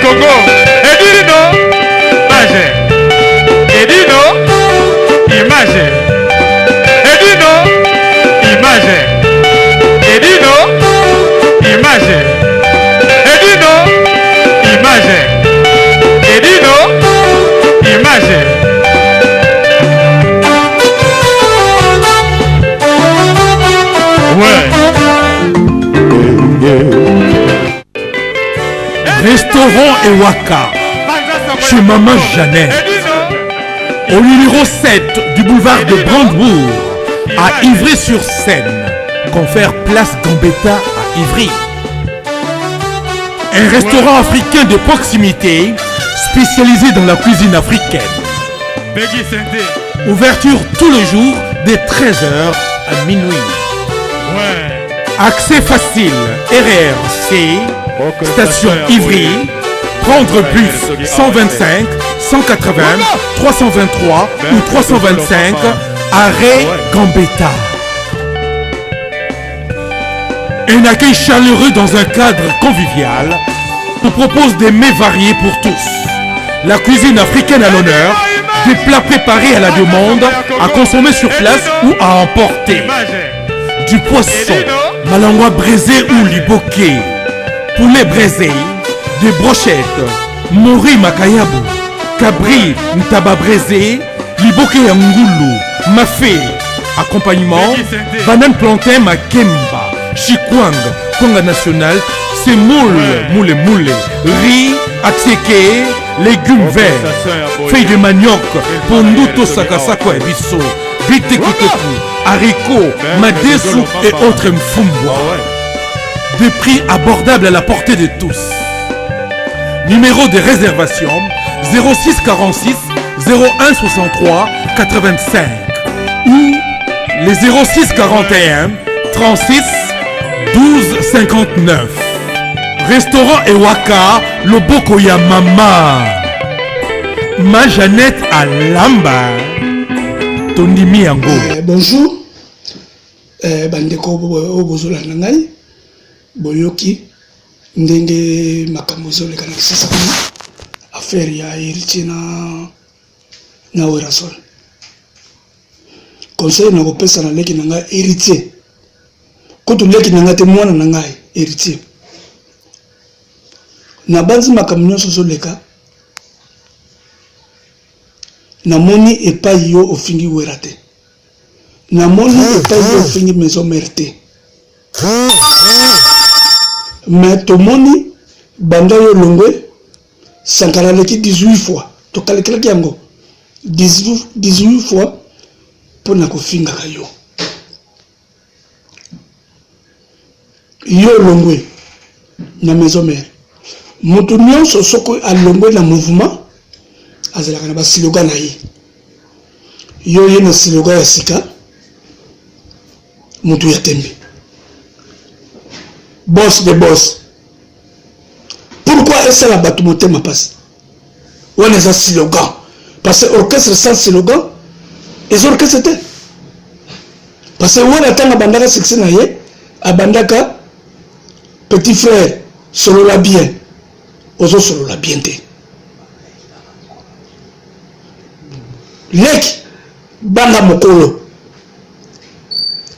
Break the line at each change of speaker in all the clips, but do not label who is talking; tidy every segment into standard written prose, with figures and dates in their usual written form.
Congo. Edino, image. Edino, image. Edino, image. Edino, image. Edino, image. Edino, image. Ouais.
Restaurant Ewaka, chez Maman Jeannette, au numéro 7 du boulevard de Brandebourg, à Ivry-sur-Seine, confère Place Gambetta à Ivry. Un restaurant africain de proximité spécialisé dans la cuisine africaine. Ouverture tous les jours de 13h à minuit. Accès facile, RRC, station Ivry, prendre bus 125, 180, 323 ou 325, arrêt Gambetta. Un accueil chaleureux dans un cadre convivial vous propose des mets variés pour tous. La cuisine africaine à l'honneur, des plats préparés à la demande, à consommer sur place ou à emporter. Du poisson, malangwa braisé ou liboké, poulet braisé, des brochettes, mori makayabu, cabri ntaba braisé, liboké ya ngulu, mafé, accompagnement, banane plantain makemba, chikwang, kwanga national, semoule, moule moule, riz, attiéké, légumes verts, feuilles de manioc, pondu to sakasako ya biso, bitekuteku, haricots, madesu et autres mfumbwa. Des prix abordables à la portée de tous. Numéro de réservation 06 46 01 63 85 ou les 06 41 36 12 59. Restaurant Ewaka, Loboko ya Mama. Ma Jeannette Alamba. Tondimi yango.
Eh, bonjour eh, bandeko oyo bozolanda ngai boyoki ndenge makambo ezoleka na kisasa kuna affaire ya héritier na na Werrason conseil nakopesa na leki na ngai héritier kutu leki na ngai te mwana na ngai héritier nabanzi makambo nyonso ozoleka namoni epai yo ofingi wera te namoni epai yo ofingi maison mère te mais tomoni banda yo longwe sankara aleki 18 fois tokalekelaki yango 18 fois mpo na kofingaka yo yo olongwe na maison mère moto nyonso soki alongwe na mouvement azalaka na basiloga na ye yo ye na siloga ya sika moto ya tembe boss de boss pourquoi esala bato motema mpasi wana eza slogan parce que orchestre sans slogan eza orchestre te parce que wana ntango abandaka succès na ye abandaka petit frère solola bien ozosolola bien te leki banga mokolo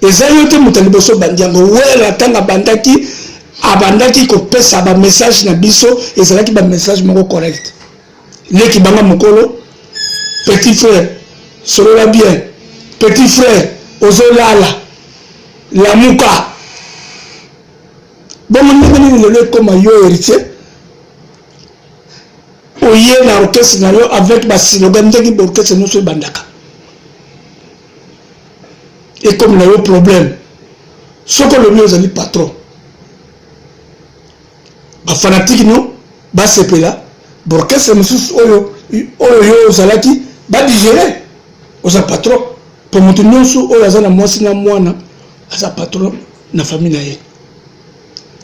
eza yo te moto ya liboso obandi yango wera ntango abandaki abandaki kopesa bamessage na biso ezalaki bamessage moko correct leki banga mokolo petit frère solola bien petit frère ozolala lamuka bongo ndenge nini lelo ekoma yo héritier oye na orchestre na yo avec basiloga ndenge baorchestre nyonso ebandaka ekomi na yo problème soki olobi ozali patron bafanatike no basepela baorchestre mosusu oyo oyo yo ozalaki badigere oza patron mpo moto nyonso oyo aza na mwasi na mwana aza patron na famille na ye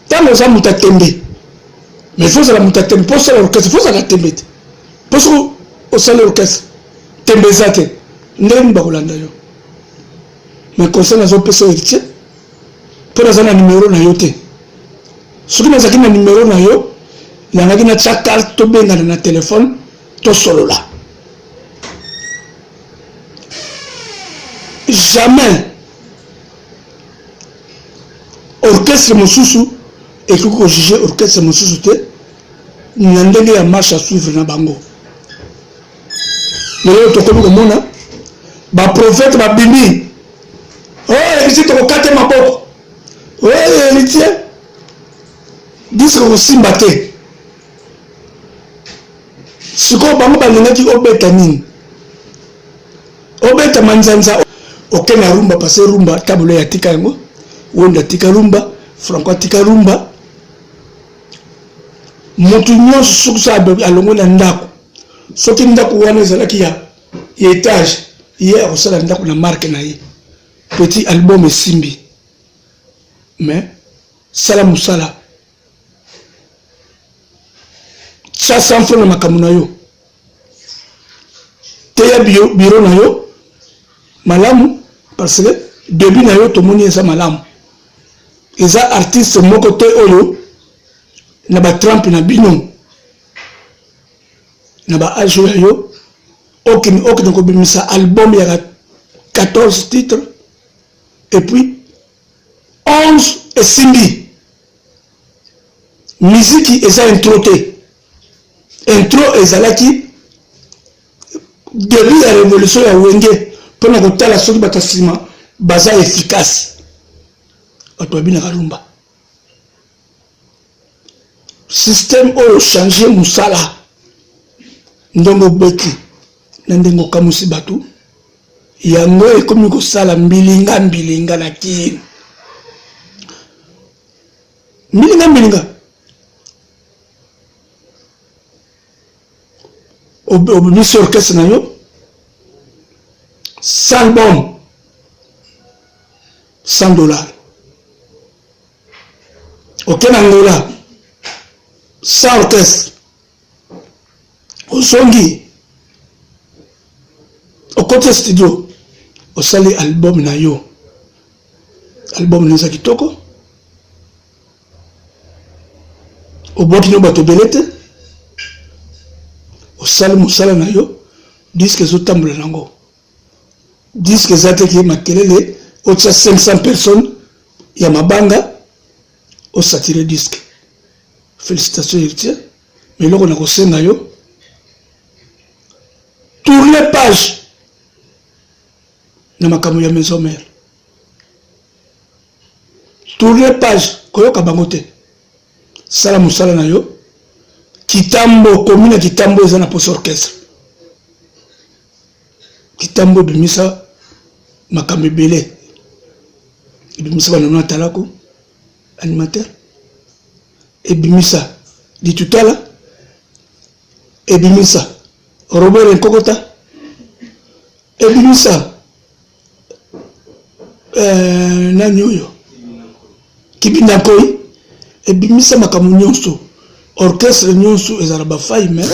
ntango oza moto ya tembe mais fo ozala moto ya tembe mpo osala orchestre fo ozala tembe te mpo soki osali orchestre tembe eza te ndenge nini bakolanda yo mais conseil nazopesa héritier mpo naza na numero na yo te soki nazalaki na numero na yo Nangaki natya carte tobengana na telefone tosolola. Jamais orchestre mosusu ekoki kojuge orchestre mosusu te na ndenge ya marche à suivre na bango. Lelo tokomi komona baprofete babimi, oh héritier tokokate maboko, oh héritier disque kosimba te. Sikoyo bango balingaki obeta nini? Obeta manzanza oke na rumba parce rumba tabolo ya tika yango wendo atika rumba franco atika rumba moto nyonso soki so alongwe na ndako soki ndako wana ezalaki ya etage ye akosala ndako na marke na ye petit album esimbi mais sala mosala tya sans franc na makambo na yo teya biro na yo malamu parce que début na yo tomoni eza malamu eza artiste moko te oyo na batrempe na bino na ba age oyo ya yo okende okende kobimisa album ya 14 titres et puis 11 esimbi miziki eza intro te intro ezalaki début ya révolution ya wenge mpona kotala soki bato ya nsima baza efficace bato babinaka rumba système oyo change mosala ndenge obeti na ndenge okamwisi bato yango ekomi kosala mbilinga mbilinga na kin mbilinga mbilinga obimisi orchestre na yo sans album 100 dollars oke na Angola sans orchestre ozongi okoti studio osali album na yo album na eza kitoko obwaki no bato ebele te osali mosala na yo diske ezotambola nango Disque eza te ke makelele otia 500 personnes ya mabanga osatire disque. Félicitations héritier, mais eloko na kosenga yo tourner page na makambo ya maison mère. Tourner page koyoka bango te. Sala mosala na yo. Kitambo, commune ya Kitambo eza na posa orchestre. Kitambo ebimisa makambo ebele, ebimisa ba Nono Atalaku animateur, ebimisa Ditutala, ebimisa Robert Nkokota, ebimisa eh, nani oyo Kibinda Nkoi, ebimisa makambo nyonso. Orchestre nyonso ezala ba faille mais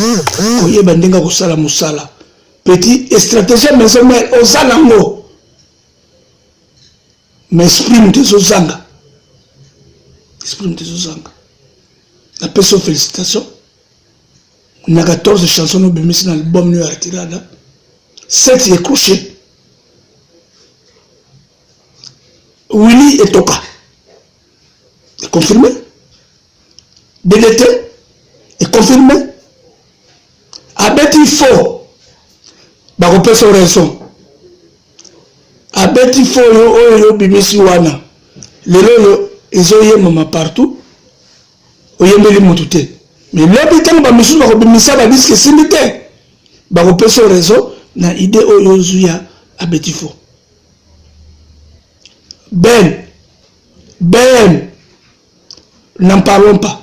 koyeba ndenge akosala mosala. Petit stratégie ya maison mère oza nango mais esprit moto ezozanga esprit moto ezozanga. Napesi yo félicitation na 14 chanson obimisi na album no ya retirada 7 ya crochet Willy Etoka est confirmé. DDT est confirmé. Abeti faux. Bakopesa raison. Abeti faux yo oyo yo bimisi wana. Lelo oyo ezoyemama partout. Oyembeli mutu te. Mais lobi ntango bamisusu bakobimisa ba disque esimbi te. Bakopesa raison na idée oyo ozwi ya abeti faux. Ben Ben n'en parlons pas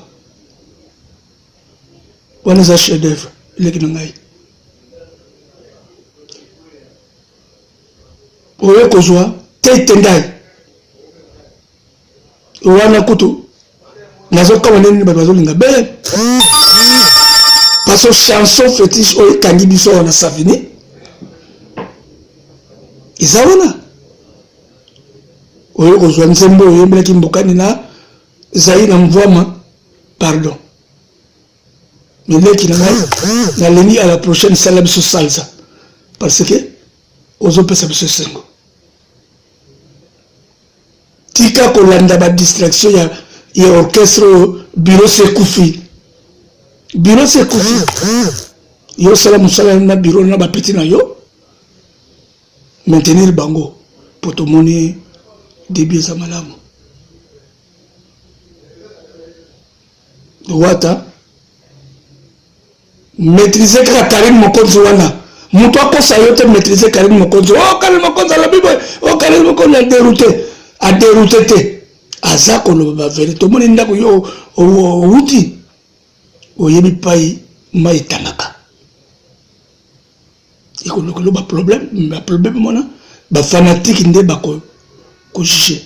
wana eza chef d'œuvre eleki na ngai oye kozwa te tendai wana kutu nazokama ndenge nini bato bazolinga be parce que chanson fétiche oyo ekangi biso awa na savini eza wana oyo kozwa nzembo oyembelaki mbokani na zai na mvwama pardon. Mais leki na ngai, nalingi à la prochaine sala biso salsa parce que ozopesa biso esengo. Tika kolanda ba distraction ya, ya orchestre oyo bureau se ekufi. Bureau se ekufi. Yo sala mosala na bureau na ba petit na yo. Maintenir bango po tomoni début eza malamu. Wata maîtriser kaka Karine Mokonzi wana moto akosa yo te maîtriser Karine Mokonzi. Oh, Karine Mokonzi alobi boye, oh, Karine Mokonzi a dérouté, a dérouté te, aza koloba ba vérité. Omoni ndako yo owuti, oyebi pai mai etangaka ekolokelo ba problème, ba problème mona ba fanatique nde bako ko juger.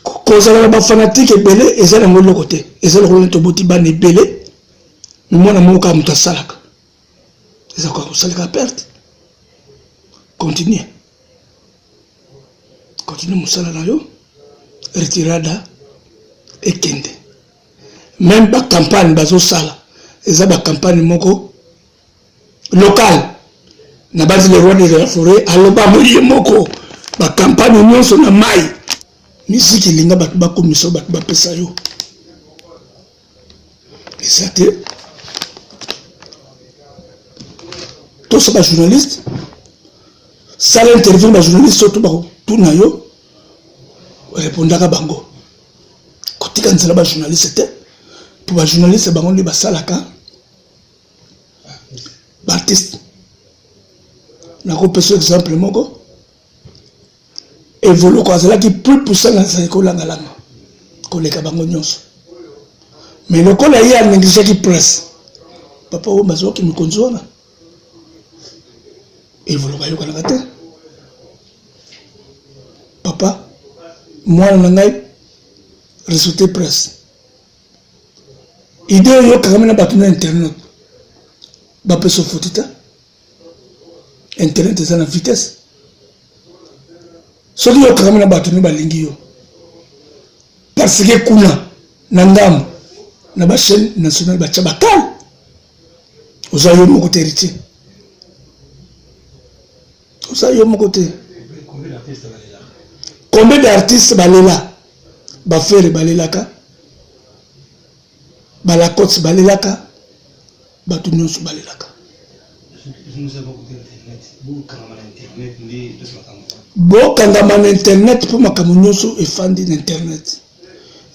Kozala na ba fanatique ebele eza nango eloko te, eza lokola neti oboti bana ebele mwana moko kaka moto asalaka, eza kaka kosalaka perte. Continue, continue mosala na yo, retirada ekende. Meme ba campagne bazosala eza ba campagne moko local na basi le roi de la forêt aloba ye moko ba campagne nyonso na mai miziki elinga bato bakomisa bato bapesa yo eza te tosa ba journaliste sala interview ba journaliste surtout bakotuna yo repondaka bango kotika nzela ba journaliste te po ba journaliste bango nde basalaka ba artiste. Nakopesa exemple moko, Evoloko azalaki plus puissant na Zaiko Langa Langa koleka bango nyonso, mais lokola ye anegligeaki presse, papa Wemba azwaki mokonzi wana, Evoloko ayokanaka te. Papa mwana na ngai respecte presse idee oyo okangami na bato na internet bapesa foti te internet eza na vitesse soki yo okangami na bato nde balingi yo parce que kuna na ngambo na ba chaîne nationale batya bakale oza yo moko te héritier oza yo moko te. Combien d'artistes balela? Ba Ferre balelaka, ba Lacoste balelaka, bato nyonso balelaka. Bokangama na internet mpo makambo nyonso efandi na internet.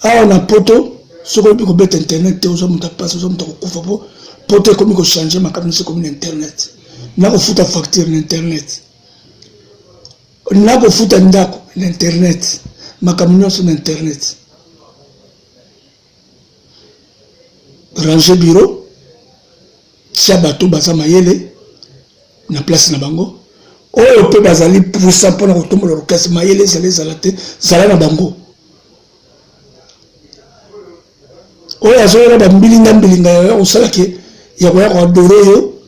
Awa na poto soki oyebi kobeta internet te oza moto ya pasi, oza moto ya kokufa mpo poto ekomi kochange makambo nyonso ekomi na internet. Nakofuta facture na internet, nakofuta ndako na internet, makambo nyonso na internet. Ranger bureau, tia bato baza mayele na place na bango oyo mpe bazali puissant mpona kotombola orchestre. Mayele ezala ezala te, zala na bango. Oyo azoyela bambilinga mbilinga ya kosala ke ya koya koadore yo,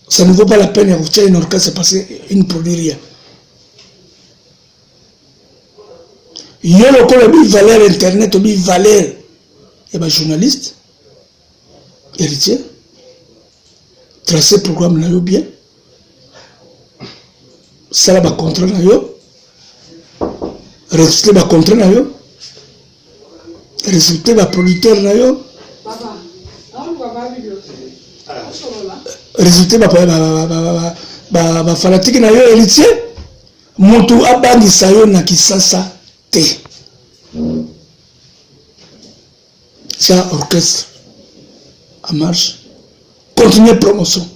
ça ne vaut pas la peine ya kotia une orchestre parce que il ne produit rien. Yo lokola obi valeur internet, obi valeur ya ba journaliste, héritier, tracer programme na yo bien, sala ba contrat na yo, respecter ba contrat na yo, respecter ba producteur na yo, respecter ba fanatique na yo. Héritier, mutu abangisa yo na Kisasa te. Tia orchestre en marche, continue promotion,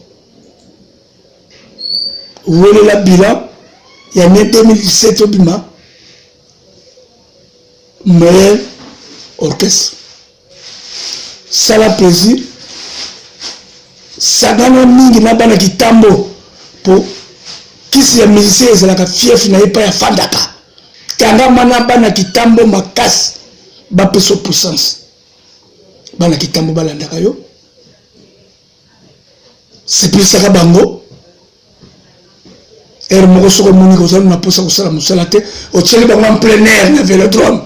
welela bilan ya ne 2017 obima meilleur orchestre. Sala plaisir, sangana mingi na bana kitambo po kisi ya musicien ezalaka fief na ye epai afandaka. Kangama na bana kitambo makasi, bapesa puissance. Bana kitambo balandaka yo, sepelisaka bango. Heure moko soki omoni kozala na mposa kosala mosala te, otieli bango en plein air na velodrome,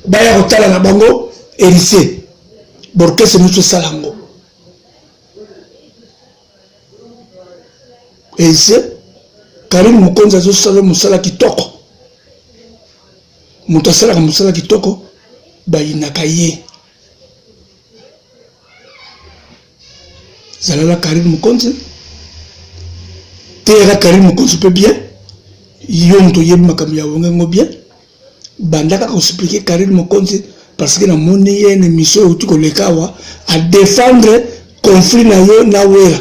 baya kotala na bango héritier. Borkese nyonso esala yango. Eze Karine Mokonzi azosala mosala kitoko. Moto asalaka mosala kitoko bayinaka ye. Zala na Karine Mokonzi, teyaka Karine Mokonzi mpe bien. Yo moto oyebi makambo ya wenge ngo bien, banda kaka kosplike Karine Mokonzi parce que namoni ye na émission euti koleka awa a défendre conflit na yo na Wera.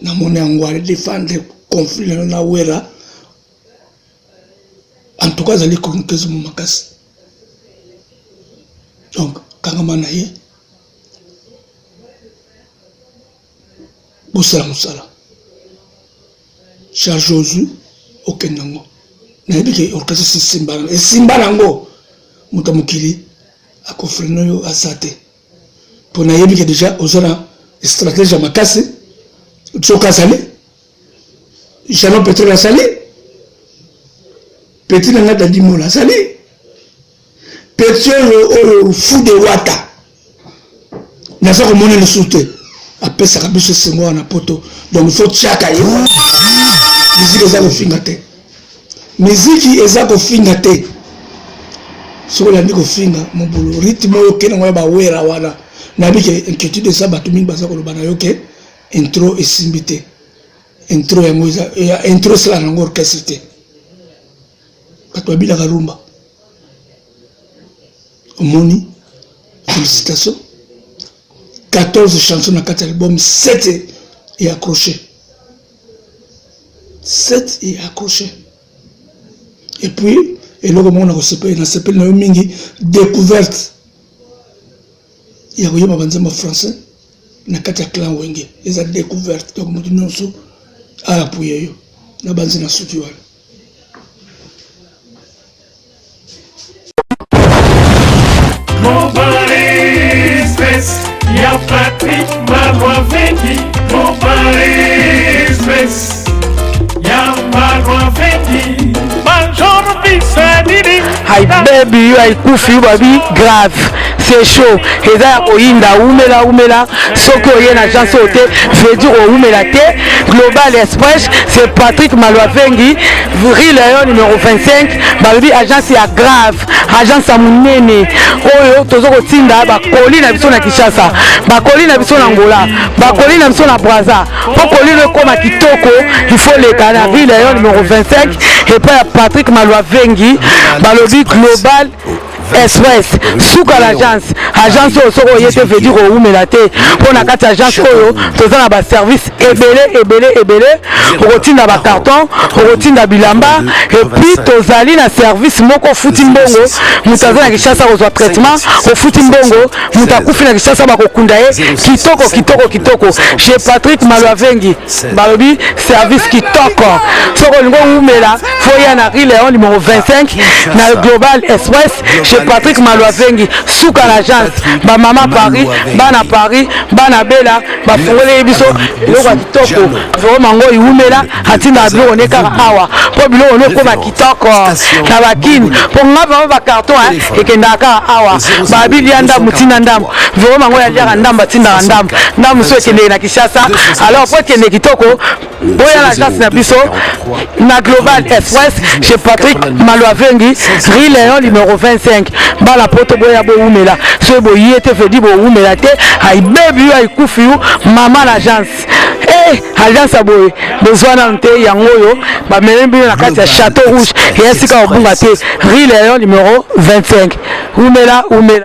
Namoni yango a défendre conflit na yo na Wera. En tout cas azali chroniqueuse mo makasi, donc kangama na ye, bosala mosala charge ozwi okende yango. Nayebi ke orchestre esimba esimba nango, moto ya mokili akofrene oyo aza te, mpo nayebi ke deja oza na stratégie ya makasi. Soki azali Jalon Petrole azali petit na nga Dadi Mola azali petit oyo oyo fou de wata naza komona lisusu te, apesaka biso esengo wana poto. Donc il faut tiaka ye wana. Miziki eza kofinga te, miziki eza kofinga te. Soki olandi kofinga mobulu rythme oyo okende yango ya bawera wana, nayebi ke inquiétude eza bato mingi baza koloba na yo ke intro esimbi te. Intro yango eza ya intro esala nango orchestre te, bato babinaka rumba. Omoni, félicitation, 14 chansons na kati ya album, 7 e accroché, 7 e accroché. Et puis eloko moko nakosepeli, nasepeli na yo mingi, découverte ya koyeba banzembo français na kati ya clan Wenge eza découverte. Donc moto nyonso aapuye yo na banzi na suki wana.
Global Express, ya Patrick Malwavengi. Global Express, ya Malwavengi. Major Bisanini.
Hi baby, yo aikufi yo babi grave, c'est chaud, eza ya koyinda. Umela umela, soki oye na agence oyo te, veut dire owumela te. Global Express, c'est Patrick Malwavengi, rue Léon numéro 25. Balobi agence ya grave, agence ya monene oyo toza kotinda bakoli na biso na Kinshasa, bakoli na biso na Angola, bakoli na biso na Brazza. Mpo kolino ekóma kitoko, il faut leka na rue Léon numéro 25 epai ya Patrick Malwavengi. Balobi Global Express, suka l'agence. Agence oyo soki oye te, veut dire owumela te, mpo na kati ya agence oyo toza na baservice ebele ebele ebele. Okotinda bacarton, okotinda bilamba, et puis tozali na service moko, ofuti mbongo, moto aza na Kinshasa kozwa traitement, ofuti mbongo, moto akufi na Kinshasa bakokunda ye kitoko kitoko kitoko chez Patrick Malwavengi. Balobi service kitoko. Soki olingi owumela, faut ya na rue Léon numéro 25 na Global Express chez Patrick Malwavengi, suka na agence. Bamama Paris, bana Paris, bana Bela, bafungoleli biso biloko ya kitoko. Vraiment ngo iwumela, atindaka biloko ne kaka awa mpo biloko ne ekóma kitoko na bakini. Mpo nga vraiment bacarton ekendaka kaka awa. Babi lia ndambu, tinda ndambu. Vraiment ngo yaliaka ndambu, atindaka ndambu ndambu, so ekendeke na Kinshasa. Alors po ekende kitoko, boya na agence na biso na Global Express chez Patrick Malwavengi, rue Léon numéro 25. Bala poto, boya bowumela. Soki boye te, vedi bowumela te. Ayibebi yo, ayikufi yo mama na agence. Eh, agence ya boye bozwa nanu te. Yango oyo bamemi bino na kati ya Château Rouge, eya sika kobunga te, rue Léon numéro 25. Umela umela.